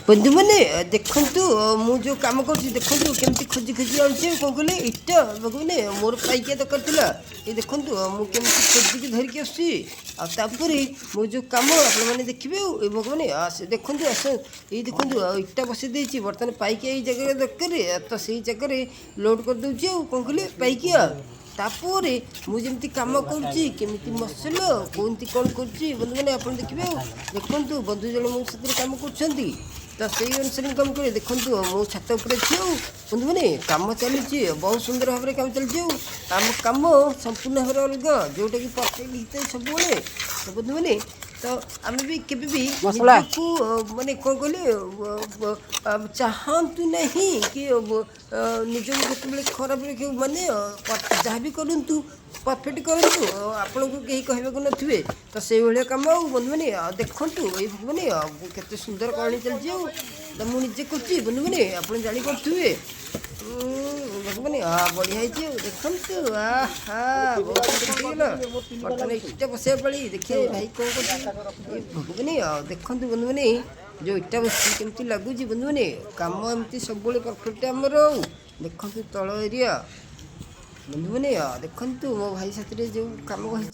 ବନ୍ଧୁମାନେ, ଦେଖନ୍ତୁ, ମୁଁ ଯେଉଁ କାମ କରୁଛି, ଦେଖନ୍ତୁ କେମିତି ଖୋଜି ଖୋଜି ଆଣୁଛି। କ'ଣ କହିଲେ, ଇଟା। ଭଗବାନେ, ମୋର ପାଇକିଆ ଦରକାର ଥିଲା। ଏ ଦେଖନ୍ତୁ, ମୁଁ କେମିତି ଖୋଜିକି ଧରିକି ଆସୁଛି। ଆଉ ତାପରେ ମୋ ଯେଉଁ କାମ ଆପଣମାନେ ଦେଖିବେ। ଆଉ ଏ ଭଗବାନେ, ସେ ଦେଖନ୍ତୁ, ଆସ, ଏଇ ଦେଖନ୍ତୁ, ଆଉ ଇଟା ବସେଇ ଦେଇଛି। ବର୍ତ୍ତମାନ ପାଇକିଆ ଏଇ ଜାଗାରେ ଦରକାର, ତ ସେଇ ଜାଗାରେ ଲୋଡ଼ କରିଦେଉଛି। ଆଉ କ'ଣ କହିଲେ, ପାଇକିଆ। ତାପରେ ମୁଁ ଯେମିତି କାମ କରୁଛି, କେମିତି ମସଲା କେମିତି କ'ଣ କରୁଛି, ବନ୍ଧୁମାନେ, ଆପଣ ଦେଖିବେ। ଆଉ ଦେଖନ୍ତୁ, ବନ୍ଧୁ ଜଣେ ମୋ ସାଥିରେ କାମ କରୁଛନ୍ତି, ତ ସେଇ ଅନୁସାରେ ମୁଁ କାମ କରେ। ଦେଖନ୍ତୁ, ମୁଁ ଛାତ ଉପରେ ଅଛି। ଆଉ ବନ୍ଧୁମାନେ, କାମ ଚାଲିଛି, ବହୁତ ସୁନ୍ଦର ଭାବରେ କାମ ଚାଲିଛି। ଆଉ ଆମ କାମ ସମ୍ପୂର୍ଣ୍ଣ ଭାବରେ ଅଲଗା, ଯେଉଁଟାକି ପରଫେକ୍ଟ ହେଇଥାଏ ସବୁବେଳେ। ତ ବନ୍ଧୁମାନେ, ତ ଆମେ ବି କେବେ ବି ମସଲା। ନିଜକୁ ମାନେ କ'ଣ କହିଲେ, ଚାହାନ୍ତୁ ନାହିଁ କି ନିଜକୁ କେତେବେଳେ ଖରାପ ରଖିବାକୁ। ମାନେ ଯାହା ବି କରନ୍ତୁ, ପରଫେକ୍ଟ କରନ୍ତୁ, ଆପଣଙ୍କୁ କେହି କହିବାକୁ ନଥିବେ। ତ ସେଇଭଳିଆ କାମ। ଆଉ ବନ୍ଧୁମାନେ, ଦେଖନ୍ତୁ, ଏଇ ଭଗବାନେ, କେତେ ସୁନ୍ଦର କରଣୀ ଚାଲିଛି। ଆଉ ତ ମୁଁ ନିଜେ କରୁଛି, ବନ୍ଧୁମାନେ, ଆପଣ ଜାଣିପାରୁଥିବେ। ଭଗବାନେ, ବଢ଼ିଆ ହେଇଛି। ଆଉ ଦେଖନ୍ତୁ, ଆହା, ବହୁତ ସୁନ୍ଦର ହେଇଗଲା। ବର୍ତ୍ତମାନ ଇଟା ବସେଇବା ପାଳି। ଦେଖିବେ ଭାଇ କ'ଣ କରୁଛି। ଏ ଭଗବାନେ, ଦେଖନ୍ତୁ ବନ୍ଧୁମାନେ, ଯେଉଁ ଇଟା ବସିଛି, କେମିତି ଲାଗୁଛି। ବନ୍ଧୁମାନେ, କାମ ଏମିତି ସବୁବେଳେ ପରଫେକ୍ଟ ଆମର। ଆଉ ଦେଖନ୍ତୁ ତଳ ଏରିଆ। ବନ୍ଧୁମାନେ, ଦେଖନ୍ତୁ ମୋ ଭାଇ ସାଥିରେ ଯେଉଁ କାମ ହେଇଛି।